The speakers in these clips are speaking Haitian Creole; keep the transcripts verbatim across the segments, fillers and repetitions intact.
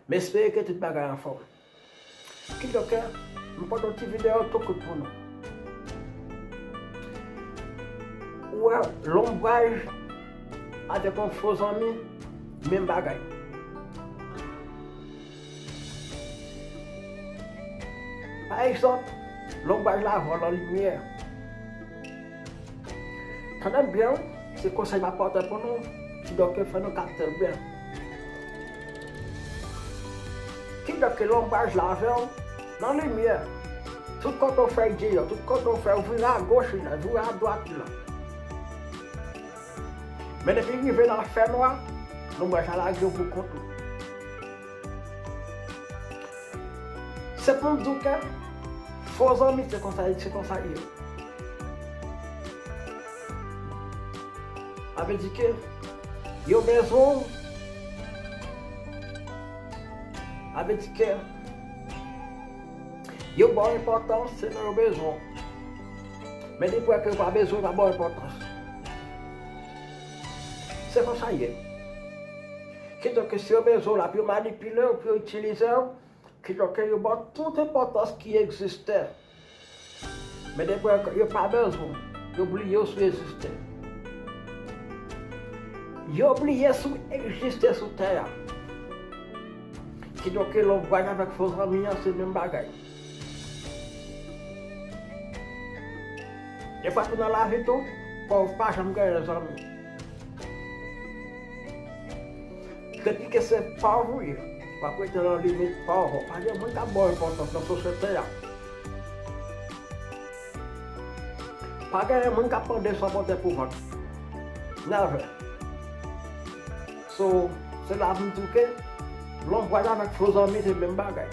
M espere ke tout bagay anfòm. Kidonk, m pote yon ti videyo tou kout pou nou. Ou wè, lonbraj avèk yon fo zanmi, menm bagay. Pa egzanp, lonbraj la vòlò limyè. Tande m byen, wi, se konsèy m ap pote pou nou, kidonk fè nou kapte l byen. Kidonk lonbraj la avè w nan limyè. Tout kote w fè deyò, tout kote w fè, ou vire agoch li la, vire adwat li la. Men depi rive nan fènwa, lonbraj la lage w pou kont ou. Se pou m di w ke fo zanmi se konsa, se konsa l ye. Sa vle di ke yo bezwen w. Sa vle di ke yo ba w enpòtans, se nan yo bezwen w. Men depi w wè ke yo pa bezwen w, yo pa ba w enpòtans. Se konsa l ye. Kidonk, si yo bezwen w la pou yo manipile w, pou yo itilize w, kidonk, yo ba w tout enpòtans ki egziste. Men depi yo pa bezwen w, yo bliye w si w egziste. Yo bliye si w egziste sou tè a. Kidonk, lonbraj avèk fo zanmi an, se menm bagay. Defwa tou nan lavi tou, pòv pa janm genyen zanmi. Depi ke se pòv ou ye, w ap rete nan limit pòv ou. Pa gen moun k ap ba w enpòtans nan sosyete a. Pa gen moun k ap mande sa w pote pou vant. Never. So, se la pou m di w ke lonbraj avèk fo zanmi se menm bagay.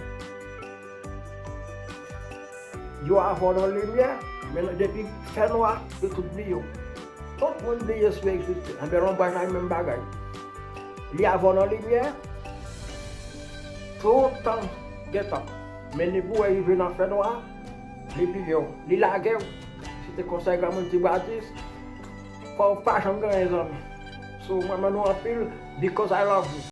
Yo avè w nan limyè, men depi fènwa, yo tout bliye w. Tout moun bliye si w egziste. Enben, lonbraj la menm bagay. Li avè w nan limyè, tout tan, gentan. Men depi w rive nan fènwa, li bliye w. Li lage w. Se te konsèy granmoun ti Bwatis. Fò w pa janm genyen zanmi. So, m renmen nou anpil, because I love you.